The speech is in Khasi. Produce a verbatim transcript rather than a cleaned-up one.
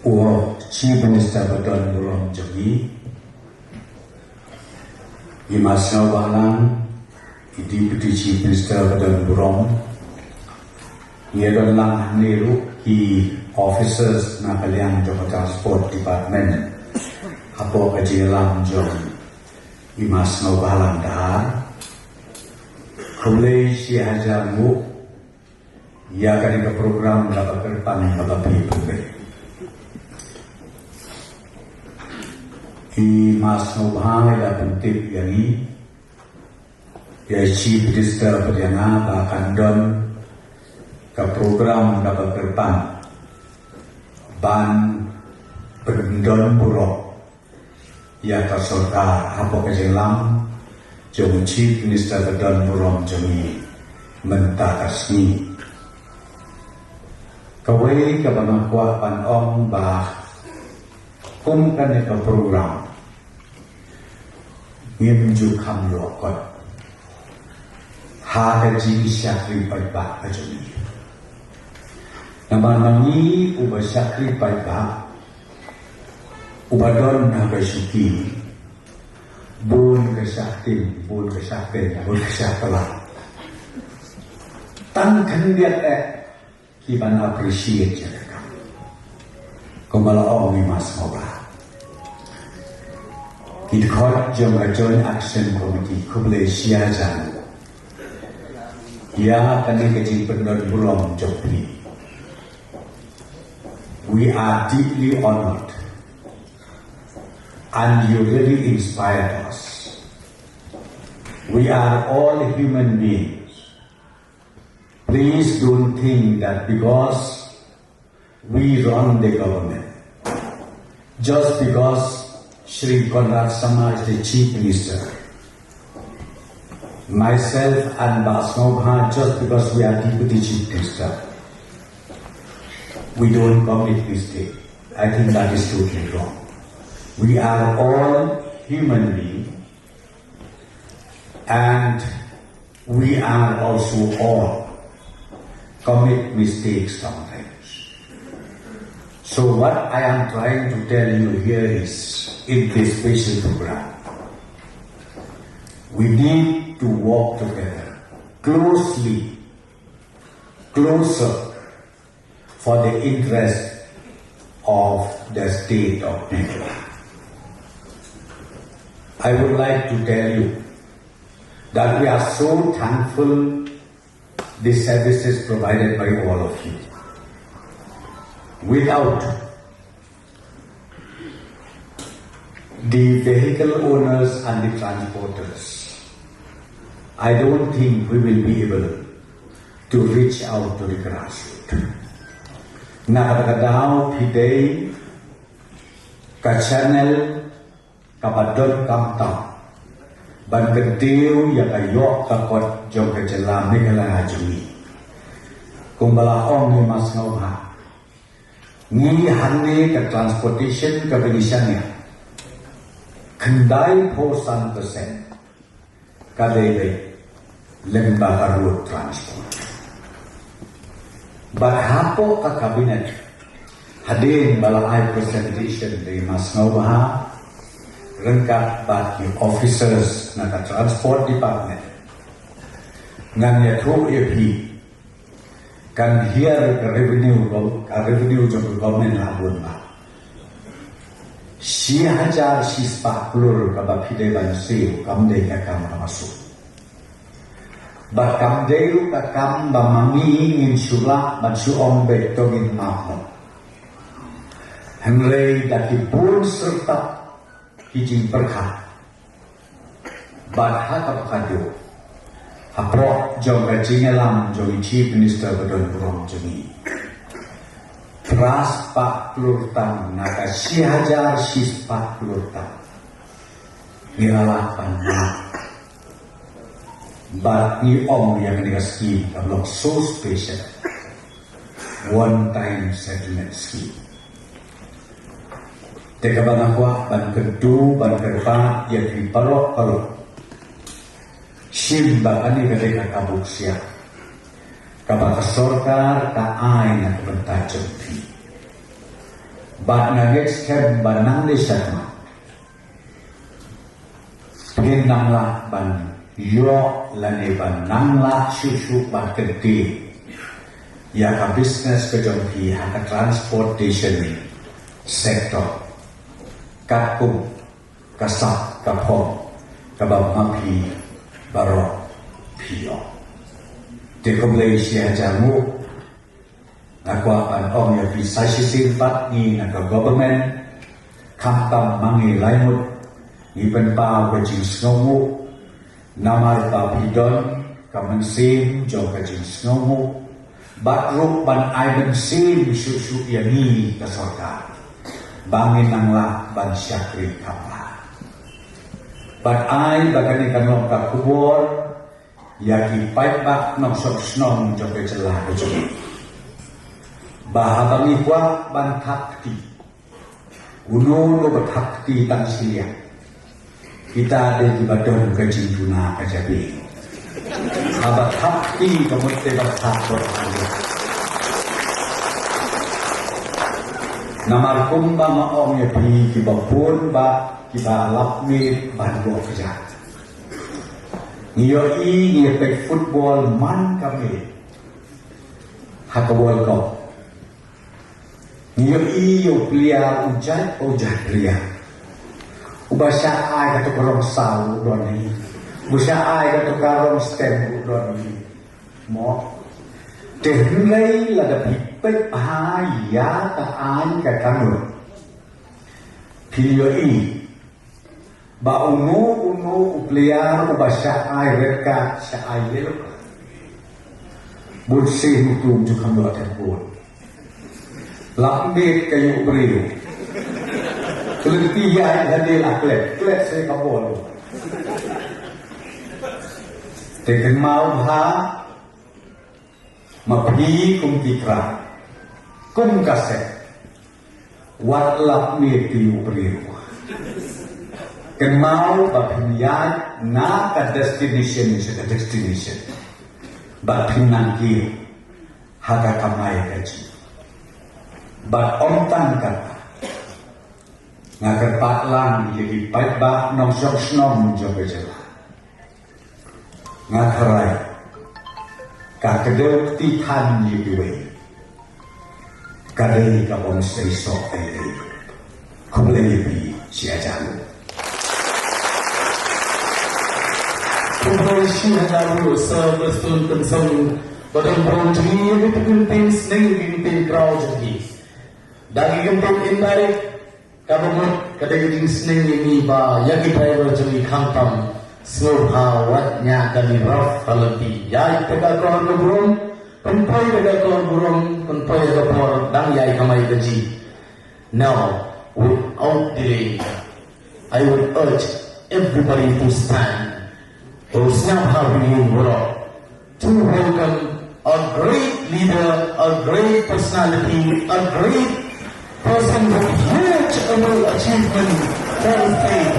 U Chief Minister ba don burom jong ngi, i Ma Sniawbhalang, i Deputy Chief Minister ba don burom, ngi don lang hangne ruh ki officers na ka liang jong ka Transport Department hapoh ka jingïalam jong i Ma Sniawbhalang Dhar. Khublei shihajar nguh ïa kane ka program kaba kyrpang kaba phi pynbeit. I Ma Sniawbha i la pyntip ïa ngi, ïa i Chief Minister bad ïa nga ba kan don ka program kaba kyrpang ban pyndon burom ïa ka sorkar hapoh ka jingïalam jong u Chief Minister ba don burom jong ngi mynta ka sngi. Kawei kaba nga kwah ban ong ba kum kane ka program ngim ju kham ïoh kot ha ka jingshakri paidbah ka jong ngi. Namar ma ngi uba shakri paidbah, uba don ha ka shuki, bun ka shah tim, bun ka shah peng, bun ka shah kylla. Tang khyndiat eh ki ban appreciate ïa ka kam. Kumba la ong i Ma Sniawbha, ki dkhot jong ka Joint Action Committee, khublei shihajar nguh ïa kane ka jingpyndon burom jong phi. We are deeply honored and you really inspired us. We are all human beings. Please don't think that because we run the government, just because Shri Conrad Sangma is the Chief Minister, myself and Bah Sniawbha, just because we are Deputy Chief Minister, we don't commit mistake. I think that is totally wrong. We are all human beings. And we are also all commit mistakes sometimes. So what I am trying to tell you here is, in this special program, we need to work together closely, closer for the interest of the state of Meghalaya. I would like to tell you that we are so thankful the services provided by all of you. Without the vehicle owners and the transporters, I don't think we will be able to reach out to the grassroots. Na kata ka daw phi dei ka channel kaba donkam tam ban kyntiew ïa ka ïoh ka kot jong ka jylla Meghalaya jong ngi. Kumba la ong i Ma Sniawbha, ngi hangne ka transportation kaba ngi shaniah, khyndai phew san percent ka dei beit lyngba ka road transport. Bad hapoh ka cabinet, hadien ba la ai presentation da i Ma Sniawbha ryngkat bad ki officers na ka transport department, ngan ïathuh ïa phi, kan hiar ka revenue, ka revenue jong ka government la bun bha. Shi hajar shi spah klur kaba phi dei ban siew kam dei ka kam kaba suk. Bad kam dei ruh ka kam ba ma ngi ngin shu lah ban shu ong beit to ngin map noh. Hynrei da ki bun syrtap ki jingpyrkhat bad ha kaba khadduh, hapoh jong ka jingïalam jong i Chief Minister ba don burom jong ngi, phra spah klur tang na ka shi hajar shi spah klur tang ngi la lah ban map. Bad ngi ong ïa kane ka scheme ka long so special, one time settlement scheme. Te kaba nga kwah ban kyntu ban kyrpad ïa phi paralok paralok, shim ba kane ka dei ka kabuk siap kaba ka sorkar ka ai na ka bynta jong phi. Bad nga ngeit skhem ba nangne shakhmat phin nang lah ban ïoh lane ban nang lah shuh shuh ban kyntiew ïa ka business ka jong phi ha ka transportation sector. Katkum ka sap ka phong kaba ma phi baroh phi ïoh. Te khublei shi hajar nguh. Nga kwah ban ong ïa phi sa shisien pat ngi na ka government, khamtam ma ngi lai ngut, ngi pynpaw ka jingsngewnguh, namar ba phi don ka mynsiem jong ka jingsngewnguh, bad ruh ban ai mynsiem shuh shuh ïa ngi ka sorkar ba ngin nang lah ban shakri kham bha. Bad ai ba kane kan long ka khubor ïa ki paidbah nongshong shnong jong ka jylla ka jong ngi, ba haba ngi kwah ban thap kti, uno uno ba thap kti tang shiliang. Kita dei kiba don ka jingduna ka jabieng. Haba thap kti ka mut te ba thap bor. Namar kumba nga ong ïa phi, kiba bun bah kiba lap miet ban buh kjat. Ngi ïohi, ngi ïa peit football man ka miet ha ka World Cup. Ngi ïohi ïa u player, u jait, u jait player. Uba shah ai kato ka rong saw u don hi. Uba shah ai kato ka rong stem u don hi. Mo. Te hynrei lada phi peit bha ïa ka aiñ ka kanun, phin ïohi ba uno uno u player uba shah ai red card, shah ai yellow card, bun sien utu um ju kham ïoh tep bun. Lap miet ka ïuh briew. Klet ïa ïa de la klet, klet se ka bol. Te kynmaw bha, ma phi kum ki kra, kum ka sep, wat lap miet ki ïuh briew. Kynmaw ba phin ïaid na ka destination sha ka destination. Ba phin nang kiew ha ka kamai kajih. Bad ym tang kata, nga kyrpad lang ïa ki paidbah nongshong shnong jong ka jylla. Nga kyrpad, ka kdew kti than ïa kiwei ka dei ka bym sei soh ei ei. Khublei ïa phi shi hajar. Khublei shi hajar, Sir Prestone Tynsong, ba don burom jong ngi ïa ki kyntien sneng, ki kyntien kraw jong ngi. Da ki kyntien indirect, kaba mut ka dei ka jingsneng ïa ngi ba ïa ki driver jong ngi khamtam sngewbha wat ñiah kali raf ha lynti. Ïaid da ka kor ka burom, pynpoi da ka kor burom, pynpoi da ka por, dang ïai kamai kajih. Now, without delay, I would urge everybody to stand. To sngap ha ri ïing waroh. To welcome a great leader, a great personality, a great person with huge achievement for the state.